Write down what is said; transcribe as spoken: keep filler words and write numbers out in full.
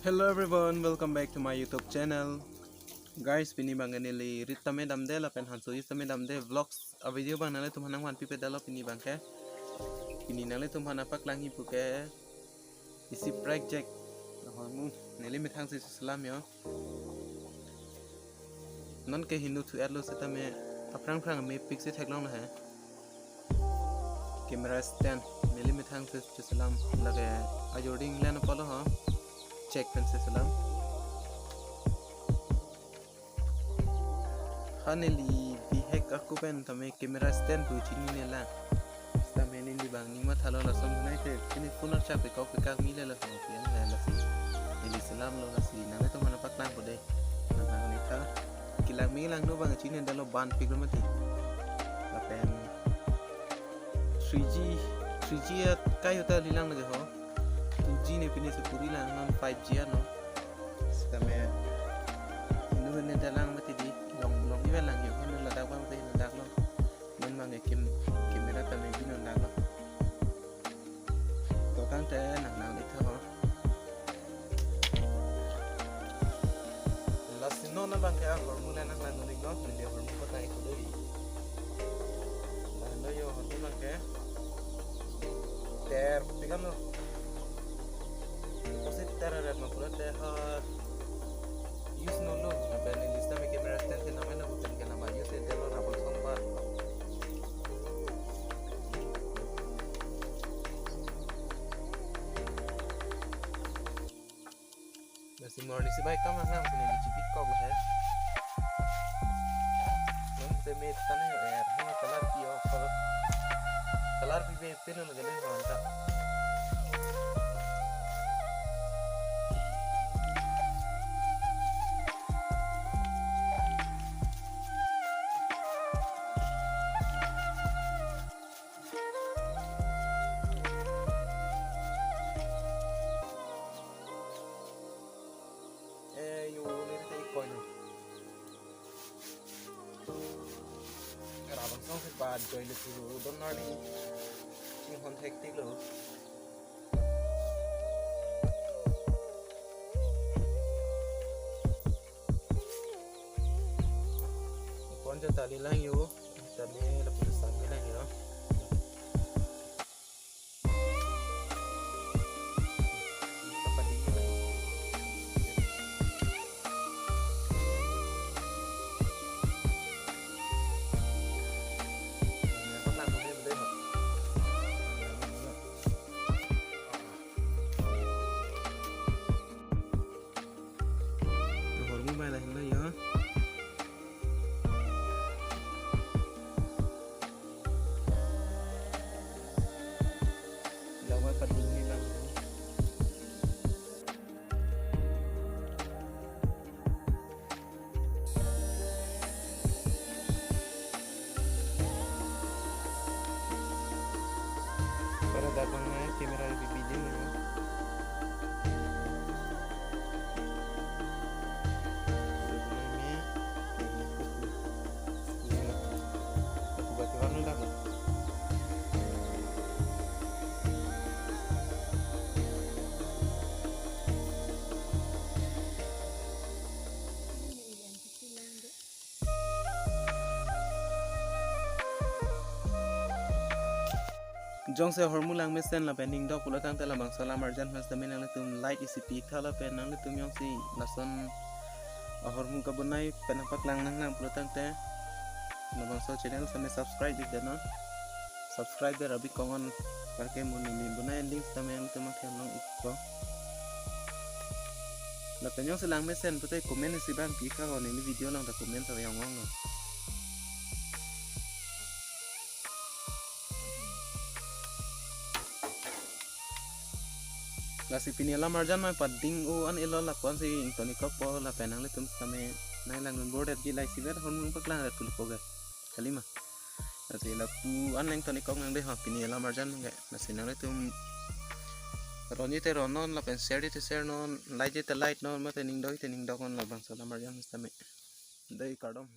Hello everyone, welcome back to my YouTube channel. Guys, pini abangke neli rit tame damde lapen hanso use tame damde vlogs a video abang nanglitum aphan nangvanpipedetlo pini abangke. Pini nanglitum aphan nangpaklangji puke isi project. Ahormu neli methang si selam yo. Nonke hinu thu-etlo setame aphrang phrang mepik si theklonglo he. Camera stand neli methang si selam, lake ajor ding len apotlo ho. Check pen si selam. Ha neli bihek ako pen tame camera stand pu chinine lang. Setame neli abang ning mathalo, lason nai te pini phone archak pekok pekak mile lason pian ha lasi. Neli selamlo lasi nanglitum aphan nangpaklangpo dei. Nang nang ni tha. Kelang me langno abang chinine detlo, banpiklo mati. Lapen three G, three G at kayo ta lilang lake ho. Two G ne pini si puri lang, non five G ano. Setame hinu ne detlang mati dei, long long iwa lang yo, hinu ladak abang te ladak lo. Non abangke cam-, camera tame bi non ladak lo. To tangte nang nang ni tha ho. Lasi non abangke ahormu le nanglang nanglo, neli ahormu patai ko dei. Nang lo yo ahormu abangke. Ter, tiga lo. Opposite ter ret ma pura te ha use nonlo. Lapen neli setame camera stand ke namai na bukan ke nama use detlo, rabang song ba. Lasi morning si bai kam nang nang sini di chipikok he. Nang se me tane er, hana color pi off, color pi be pin lagi dei manta. Eh, yo, neli te ikoi lo. Rabang song si ba joy le tu don nar ni. Ni hon hektik lo. Pon je tali lang yo. Tali la putus tali lang yo. Ahormu bai lahenlo yo. Lawai padingni lang. Para dabang na camera bibili na. Jongsi ahormu lang mesen lapen ning dok pulo tangte labangso alam arjan mas tame nanglitum like isi pi tha lapen nanglitum jongsi lason ahormu kabonai pen nangpaklang nang nang pulo tangte labangso channel same subscribe ik dei non. Subscribe dei rabi kongon parke mo neli bonai link tame nanglitum akhei long ik ko. Lapen jongsi lang mesen pute comment isi abang pi tha ko, neli video along ta comment ta ong ong lo. Lasi pini alam arjan mai pading o an elo lapu-an si ingtonikokpo lapen nanglitum same nanglang nun bordet di lai sivet hon mung paklang ret pulipo ke. Kalima. Lasi lapu-an le ingtonikok nang dei ha pini alam arjan ke. Lasi nanglitum ron ji te ron non lapen share ji te share non, like ji te like non, mate ning dok ji te ning dok non labangso alam arjan same. Dei kardom.